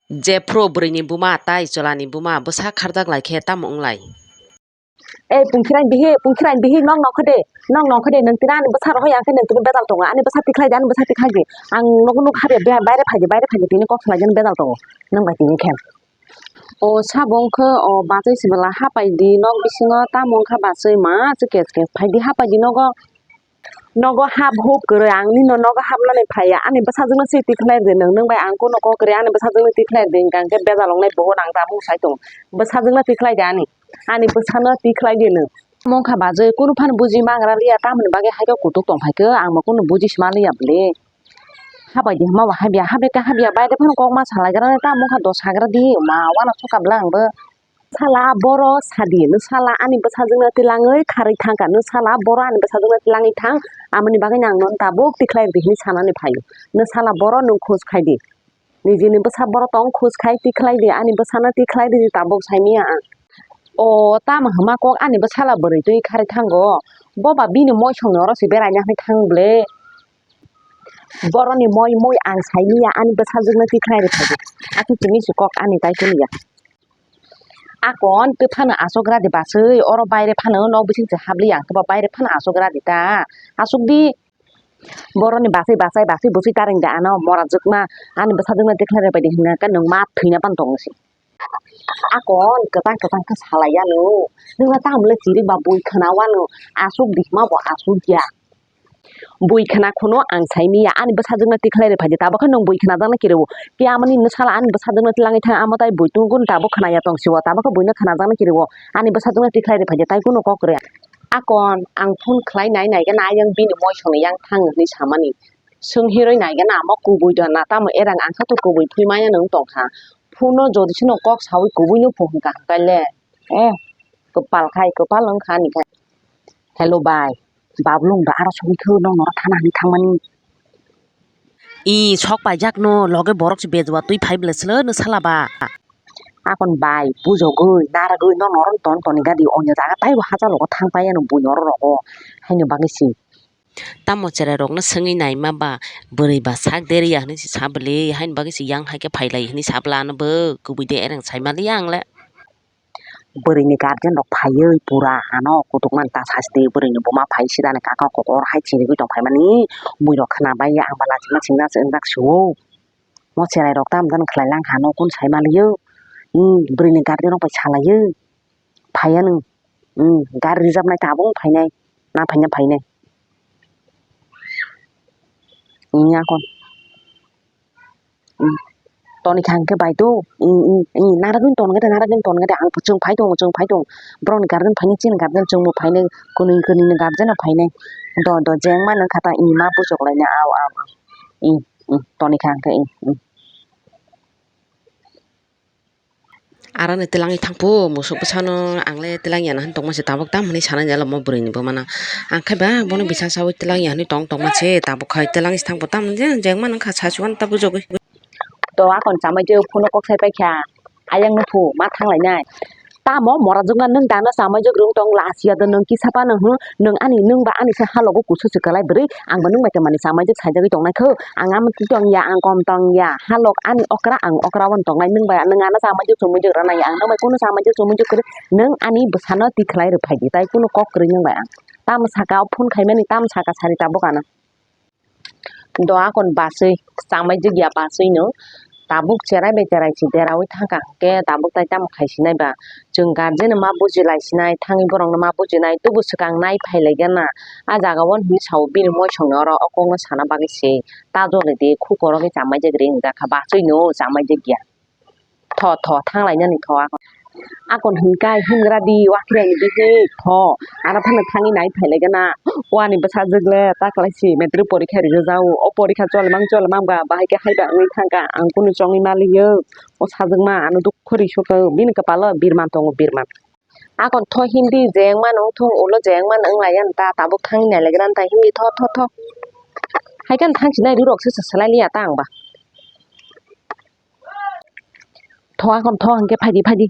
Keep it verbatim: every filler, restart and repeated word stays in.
Jephru bwrwini buma tai chwlani buma bwsa kharjak lai khe tamo wng lai? Ei pungkhirang bihi, pungkhirang bihi, nok nongkha de, nok nongkha de, nwng tini ani bwsa rohor yang khe nwng tini bedal tongo, ani bwsa tikhlai di, ani bwsa tikhlai di, ang nogo nuk habya, baire phai di, baire phai di, tini kok salai di, ani bedal tongo nwng bai tini khe. O sabo wngkhe o bachai sibala hapai di, nok bisingo tamo wngkha bachai ma, chwkes kes phai di hapai di nogo. Nogo hap hup kwrwi, ang nini nogo hapnani phaiya, ani bwsajwkno se tikhlai rwdi nwng, nwng bai ang kunu kok kwrwi, ani bwsajwkno tikhlai rwdi, hwnkha hwnkhe bejal wngnai buhur ang tabuk sai tongo, bwsajwkno tikhlai di ani, ani bwsano tikhlai di nwng. Mongkha bachai kunu phano buji mangra liya, tamoni bagwi hai khe kutuk tong phai khe, ang bo kunu buji sima liya bwle. Habai di hwnba bo habya, habya khe habya, bai khe phano kok ma salai gra, tamo wngkha dos hagra di, ma uanw sokha bwle ang bo. Sala boro sadi, nwsala ani bwsajwkno twlangwi kharwi thangkha, nwsala boro ani bwsajwkno twlangwi thang, amoni bagwino ang nono tabuk tikhlai rwdi hinwi sanani phaio. Nwsala boro nwng khus khai di, nijini bwsa boro tong khus khai tikhlai di, ani bwsano tikhlai rwdi tabuk saimanya ang. O tamo hwnma kok ani bwsala bwrwi twi kharwi thango, boba bini moisongni oro se beraina hinwi thang bwle. Boroni moi moi ang saimanya, ani bwsajwkno tikhlai rwdi, aswk simi se kok ani tai kuniya. Akon tei phano aswk gra di bachai, oro baire phano nok bising se habliya, ang khe bo baire phano aswk gra di ta, aswk di. Boroni bachai bachai bachai bwswi tareng di ano mora jwkma, ani bwsajwkno tikhlai rwbai di hwnka khe nwng ma thwina phano tongo se. Akon kwchang kwchang khe salai ya nwng, nwng tamo le chiri ba bui khna wano, aswk di hwnma bo aswk ya. Bui khna khuno ang saimanya, ani bwsajwkno tikhlai rwphai di, tabukhe nwng bui khnajakno kiriwo. Phiya amoni nwsala ani bwsajwkno twlangwi thang, amo tai bui tungkun tabuk khnaya tong siwo, tabukhe buino khnajakno kiriwo, ani bwsajwkno tikhlai rwphai di, tai kunu kok kwrwi. Akon ang phone khlai nai nai gana ayang bini moisongni yang thang hinwi samani. Swng hiroi nai gana amo kubui do na tamo erang ang kha to kubui phui maya nwng tong kha. Phone no jodi sino kok sawi kubui no pho hwnka hwnka le. Eh, kwpal khai, kwpal wng kha ani khai. Hello bai, Bablung da aro sogwi khe nokno thana hinwi thangmani. I sok paijak no loge borok se bejua twi phai bwle swlo nwsala ba. Akon bai bujogwi narwgwi nokno oro ton toni gadi onyo jaga taibo hachalogo thang pai ano buino oro rogo haino bagwi se. Tamo cherai rokno swngwi naima ba bwrwi ba sak deri ya hinwi se sa bwle haino bagwi se yang hai khe phai lai hinwi sa bwla ano bo kubui de ereng sai maliya ang le. Bwrwini guardian rok phaiwi pura ano kutukmani ta sasti, bwrwini buma phai sidani kaka kokor hai chirigwi tongphaimani, buirok khwnabai ang bo lachima chingna se wngjak sio. Mo cherai rok tamo jani khlai lang kha ano kunu sai maliyo. Bwrwini guardian rok bai salaiyo, phaiya nwng, gari rijapnai tabuk phainai, na phaina phainai. Akon. Toni kha hwnkhe bai tu, narwgwini ton gade, narwgwini ton gade, ang chwng phai tongo, chwng phai tongo, borokni guardian phainai, chini guardian chwngbo phainai, kwnwi kwnwini guardian no phainai, do do jeng mano kha ta, ma buchuk lainai, au au, toni kha hwnkhe. Aroni twlangwi thangphu musuk bwsano, ang le twlang ya na hwn tongma se tabuk tam hwnwi sanani alo mo bwrwini buma no. Ang khe ba bono bisa saui twlang ya hwnwi tong tongma se tabuk khai twlangwi se thangphu tam hwnwi jeng mano wngkha sa chuan ta bujogwi. To akon chamai je phone kok sai paikha, ayang nuphu ma thang lainai. Tamo mora jwkma nwng dano chamai jwk rwng tong lachia do nwng kisa phano hwn nwng ani nwng ba ani se halogo kusu se kwlai bwrwi. Ang bo nwng bai tongmani chamai jwk saijagwi tongnai kho. Ang amo tong ya, ang kom tong ya. Halok ani okra, ang okra o tongnai. Nwng bai, nwng ano chamai jwk chumui jwk rwnai ya. Ang nwng bai kunu chamai jwk chumui jwk kwrwi. Nwng ani bwsano tikhlai rwphai di. Tai kunu kok kwrwi nwng bai ang. Tamo saka o phone khaimani, tamo saka sari tabuk ano. Do akon bachwi, chamai jwk ya bachwi no. Tabuk cherai bai cherai se deraui thangkha hwnkhe tabuk tai tamo khai sinai ba. Chwng guardian no ma bujilai sinai, thangwi borok no ma bujinai, tubu swkang nai phai lai gana. A jaga o hinwi sao bini moisong ni oro o kok no sana bagwi se. Ta jole de khukoro khe chamai jak ring jak kha, bachwi no chamai jak ya. Tho tho thang lai nani tho akon. Akon hinkai hingra di wakhirai ni bihik tho. Ano phano thangwi nai phai lai gana. Wani bwsajwk le ta kwlai si matric porikha rijak jao. O porikha chole mang chole mang ba bahai khe hai ba wngwi thang kha. Ang kunu chongwi ma liyo. O sajwkma ano dukhu ri sukha bini kwpalo birman tongo birman. Akon tho hindi jeng mano wngthung ulo jeng mano wng lai ya ta tabuk thangwi nai lai gana ta hindi tho tho tho. Hai khe thang sinai ri rok se sa salai liya ta ang ba. Tho akon tho hwnkhe phaidi phaidi.